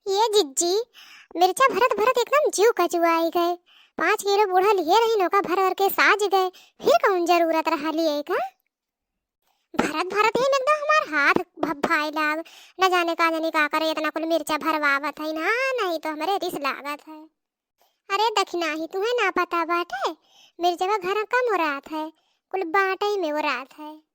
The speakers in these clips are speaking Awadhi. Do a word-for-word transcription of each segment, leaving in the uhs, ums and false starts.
ये जिज्जी, मिर्चा भरत भरत एकदम जीव कचुआइ गए। पाँच किलो बूढ़ा लिहे रहिन, ओका भर भर के साज गए, फिर कौन जरूरत रहा लिहे का? भरत भरत ही में एकदम हमार हाथ भभाए लाग, न जाने का जाने का करे, इतना कुल मिर्चा भरवावत है ना, नहीं तो हमरे रिस लागत है। अरे दखिनाही, तुहे ना पता बाटे, मिर्चवा घर कम ओरात है, कुल बाँटइ में ओरात है।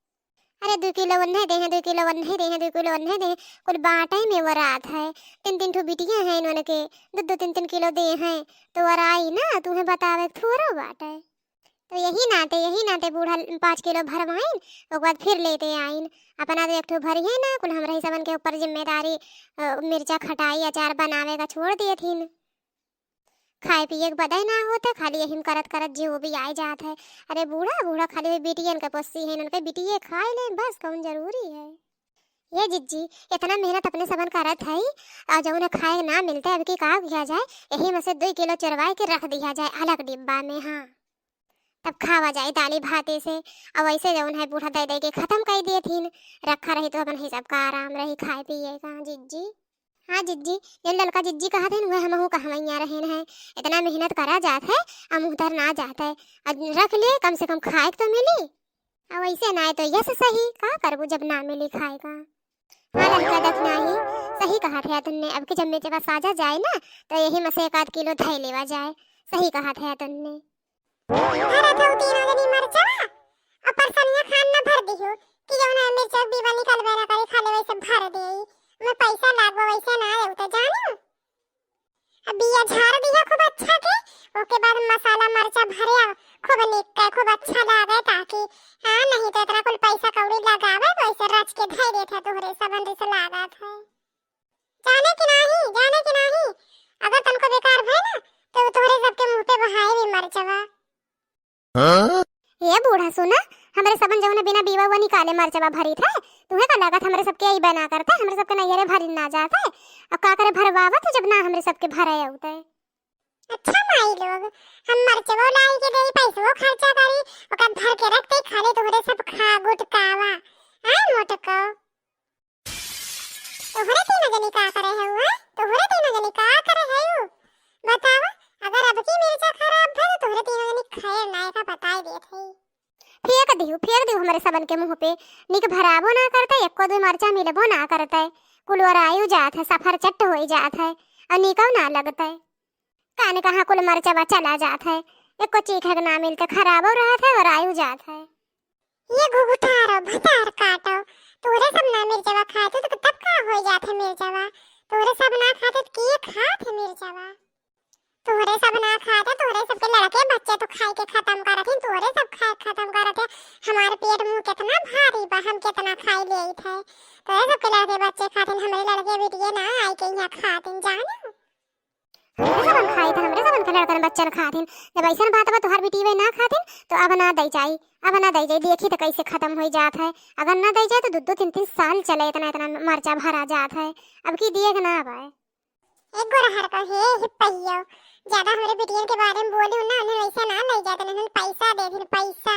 अरे दुइ किलो ओन्हे देहे, दुइ किलो ओन्हे देहे, दुइ किलो ओन्हे देहे, कुल बाँटइ में ओरात है। तीन तीन ठो बिटिया हैं इन्होंने के, दो दो तीन तीन किलो देहे, तो ओराई ना, तुहे बतावे थोरो बाटे। तो यही नाते, यही नाते बूढ़ा पाँच किलो भरवाइन, ओकर बाद फिर लेते आइन। अपना तो एक ठो भरिहे ना, कुल हमरे सबन के ऊपर जिम्मेदारी, अ, मिर्चा खटाई अचार बनावे का छोड़ दिए थीन। खाए पिए के बदे ना होत है, खाली यही में करत करत जीव भी आए जात है। अरे बूढ़ा, बूढ़ा खाली वही बिटियन के पोसी है, उनके बिटिये खाए ले, बस कौन जरूरी है? ये जिज्जी, इतना मेहनत अपने सबन करत है, और जौन खाए ना मिलते, अब की का किया जाए, यही में से दुइ किलो चुरवाए के रख दिया जाए अलग डिब्बा में, हाँ, तब खावा जाए दाली भाते से। और वैसे जौन है बूढ़ा दे दे के खत्म कर दिए थीन, रखा रही तो अपन ही सबका आराम रही खाए पिए का, जिज्जी। हाँ जिज्जी, ये ललका जिज्जी कहत हन, वह हमहू कहवैया रहन है। इतना मेहनत करा जात है, आ मुँह धर ना जात है। अब रख लिए, कम से कम खाए के तो मिली। आ वैसे ना तो यस सही, का करबू जब ना मिली खाए का। हाँ ललका दखिनाही, सही कहत है तुन्ने, अब की जब मिर्चवा साजा जाए ना, तो यही में से एक आध किलो धइ लेवा जाए। सही कहत है तुन्ने। भरत हऊ तीनों जनी मरचवा, और परसनिया खान न भर दिहो, कि जौन है मिर्चा बीबा निकलबे ना करे, खाली वैसे भर देई। मैं पैसा लागबो वैसे ना आयो तो जानो। अब बिया झाड़ दिया खूब अच्छा के, ओके बाद मसाला मरचा भरिया खूब निक के, खूब अच्छा लागे ताकि, हाँ, नहीं तो इतना कुल पैसा कौड़ी लगावे, वैसे रच के धइ देत है तोहरे सबन रिस लागत है। जाने कि नाही, जाने कि नाही, अगर तनको बेकार भय ना, तो तोहरे सबके मुंह पे बहाए भी मरचवा। हाँ? ए बूढ़ा सुना, हमरे सबन जौन बिना बीवा हुआ निकाले मरचवा भरित है, तुहे का लागत हमरे सबके अइबे ना करते, हमरे सबके नैहरे भरिन ना जाते, अब का करे भरवावत जब ना हमरे सबके भरे आउते। अच्छा माई लोग, हम मरचवो लाई के देई, पैसवो खर्चा करी, ओकर भर के रख देई, खाली तोहरे सब खा गुटकावा। हाँ मोटको। तोहरे तीनों जनी का करे हऊ, हाँ? तोहरे तीनों जनी का करे हऊ? बतावा, अगर अब की मिर्चा खराब भई तो तोहरे तीनों जनी खैर ना, एका बताई देत हई। फेंक दिहू, फेंक दिहू हमरे सबन के मुंह पे। निक भराबो ना करते, एको दो मरचा मिलबो ना करते। कुल ओरायु जात है, सफर चट्ट होई जात है, और निकौ ना लगते। काने कहाँ कुल मरचवा चला जात है, एको चीखे के ना मिलते, खराबो रहत है, ओरायु जात है। ये घुघुटारो, भतार काटो, तोहरे सब ना मिर्चवा खाते तो तब का हो जात है मिर्चवा? तोहरे सब ना खाते तो के खात है मिर्चवा? तोहरे सब ना खाते, तोहरे सबके लड़के बच्चे तो खाए के खत्म करत हैं, तोहरे सब खाए के खत्म करत है। हमार पेट मुंह कितना भारी बा, हम कितना खाई लेइत है। तोहरे सबके लड़के बच्चे खाते हैं, हमरे लड़के बिटिये ना आए के यहाँ खाते हैं, जानो? हमरे सबन खाइत है, हमरे सबन के लड़कन बच्चन खातिन। जब ऐसन बात बा, तोहार बिटिया ना खातिन, तो अब ना दई जाई, अब ना दई जाई। देखी तो कैसे खत्म होई जात है। अगर ना दई जाए तो दो दो तीन तीन साल चले, इतना इतना मरचा भरा जात है। अब की दिए के ना बाय। एक गोरहर का हे, हे पहियो, ज्यादा हमरे बिटियन के बारे में बोली ना, उन्हें वैसे ना ले जाते, उन्हें पैसा दे दिन, पैसा।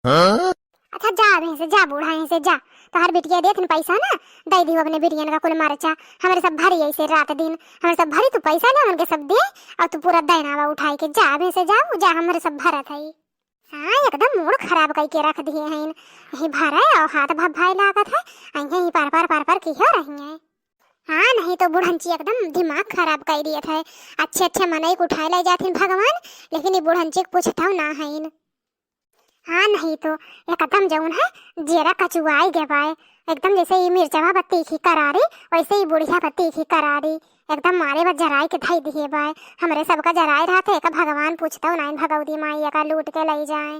हाँ? अच्छा जा, अबहीं से जा बूढ़ा, यहीं से जा। तोहार बिटिया देत न पैसा ना, दे दियो अपने बिटियन का कुल मरचा। हमरे सब भरी ऐसे रात दिन, हमरे सब भरी तू पैसा ले, उनके सब दे, और तू पूरा दैनावा उठाई के जा, अबहीं से जाऊ, जा, हमरे सब भरत है। हाँ, एकदम मूड खराब कई के रख दिए हैं। यहीं भरे और हाथ भभाए लागत है, यहीं पर पर पर पर की हो रही है। हाँ, नहीं तो बुढ़ंची एकदम दिमाग खराब कई दिए थे। अच्छे अच्छे मनई के उठाए ले जाथिन भगवान, लेकिन ये बुढ़ंची के पूछताऊ ना है। हाँ, नहीं तो एकदम जौन है, जेरा कचुआई गे बाय। एकदम जैसे ई मिर्चवा बा तीखी करारी, वैसे ई बुढ़िया बा तीखी करारी। एकदम मारे बा जराई के धई दिहे बाय। हमरे सबका जराए रहते, एका भगवान पूछतौ नाइन, भगवती माई एका लूट के लई जाए।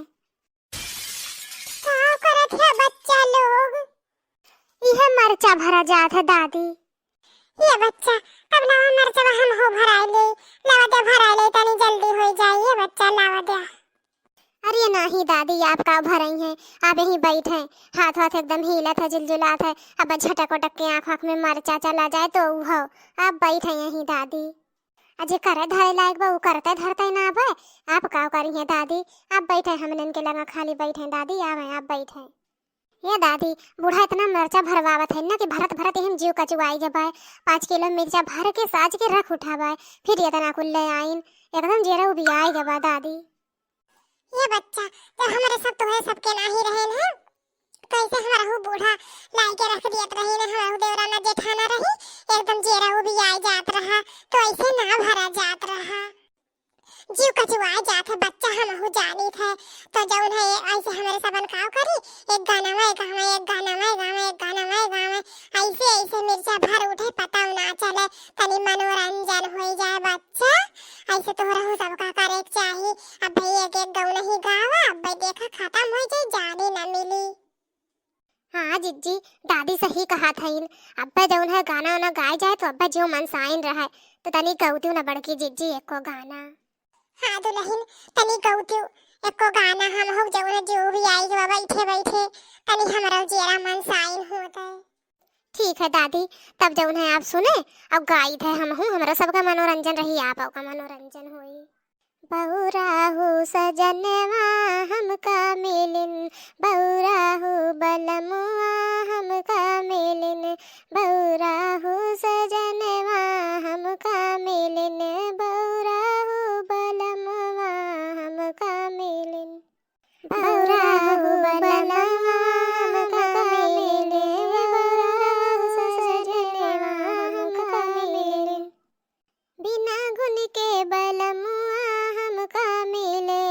का करत है बच्चा लोग? इहे मरचा भरा जात है दादी। ये बच्चा, अब लावा मरचवा हम हो भराई ले, लावा दे भराई ले, तनी जल्दी हो जाए, ये बच्चा लावा दे। अरे नाही दादी, आप का भरई हैं, आप यहीं बैठे, हाथ हाथ एकदम हिलत है, जिलजुलात है, अब झटक उटक के आँख आँख में मरचा चला जाए तो ऊ हो, आप बैठे यहीं दादी। अजे करे धरे लायक बा, ऊ करते धरते ना बा, आप का करी हैं दादी, आप बैठे, हमनन के लगा खाली बैठे दादी, आवे आप बैठे। ए दादी, बूढ़ा इतना मिर्चा भरवावत है ना कि भरत भरत एहम जीव कचुआई गवा है। पाँच किलो मिर्चा भर के साज के रख उठावा है, फिर एतना कुल ले आइन। एकदम जेरा उबियाई गवा दादी। ए बच्चा, जब हमरे सब तोहरे सबके नाही रहेन है, तो ऐसे हमरहू बूढ़ा लाई के रख दियत रही ना, हमरहू देवरा ना जेठाना रही, एकदम जेरा उबियाई जात रहा, तो ऐसे ना भरा जात रहा। जीव कचुआ जात है बच्चा, हमहू जानित है। तो जौन है ऐसे हमरे सबन काव करी, एक गाना में गावे, एक गाना में गावे, एक गाना में गावे, ऐसे ऐसे मिर्चा भर उठे, पता ना चले, तनी मनोरंजन होई जाए बच्चा। ऐसे तोहरहू सबका करे के चाही। अब भाई एक एक गौन ही गावा, अब भाई देखा खत्म होई जाए, जाने ना मिली। हाँ जिज्जी, दादी सही कहत हईन। अब्बे जौन है गाना वाना गाए जाए तो अब्बे जो मन साइन रहे। तो तनी गौतियो ना बड़की जिज्जी एको गाना। हाँ दुलहिन, तनी गौतियो एको गाना, हमहू जौन है जो भी आई गवा बैठे बैठे, तनी हमरो जेरा मन साइन होत है। ठीक है दादी, तब जौन है आप सुने, अब गाई थे हमहू, हमरो सबका मनोरंजन रही, आप का मनोरंजन होई। बौरा हो सजनवा हमका मिलिन, बौरा हो बलमुआ हमका मिलिन, बौरा हो सजनवा हमका मिलिन, बौरा हो बलमुआ हमका मिलिन, बौरा हो बलमुआ हमका मिलिन, बौरा हो सजनवा हमका मिलिन। बिना गुन के बलमुआ हमका मिले,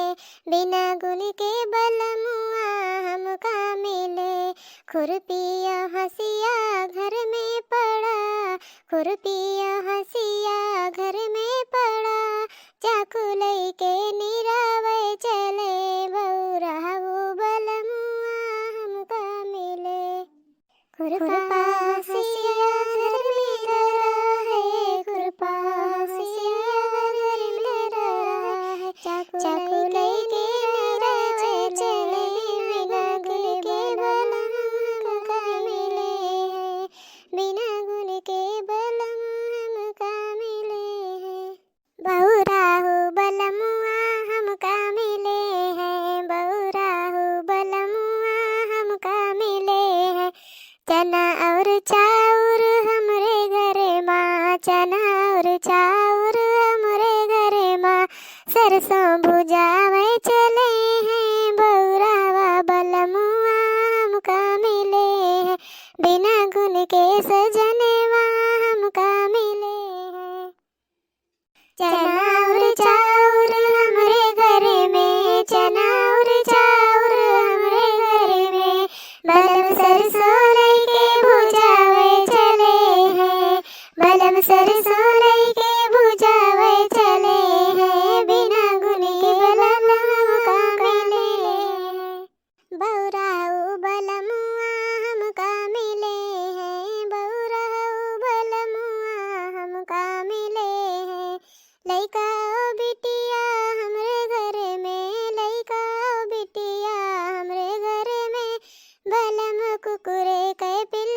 बिना गुन के बलमुआ हमका मिले। खुरपिया हंसिया घर में पड़ा, खुरपिया हंसिया घर में पड़ा। चाकू लइके निरावे चले, बौरा हो बलमुआ हमका मिले। खुरपा हंसिया घर में धरा है, खुरपा हंसिया घर में धरा है। चाकू लइके निरावे चले, बिना गुन के बलम हमका मिले है, बिना गुन के बलम हमका मिले है। बौरा हो बलमुआ हमका मिले हैं, बौरा हो बलमुआ हमका मिले हैं। चना और चाउर हमरे घरे मा, चना और चाउर हमरे घरे मा। सरसों भुजावे चले हैं, बौरावा बलमुआ हमका मिले हैं। बिना गुन के सजनवा हमका मिले हैं। चना और चाउर हमरे घर में, चना और चाउर हमरे घर में। बलम सरसों लइके भुजावे चले हैं, बलम सरसों लइके भुजावे चले हैं। बिना गुन के बलम हमका मिले हैं। बौरा हो बलमुआ हमका मिले हैं, बौरा हो बलमुआ हमका मिले हैं। लइका ओ बिटिया हमरे घर में, लइका ओ बिटिया हमरे घर में। बलम कुकुरे कै पिल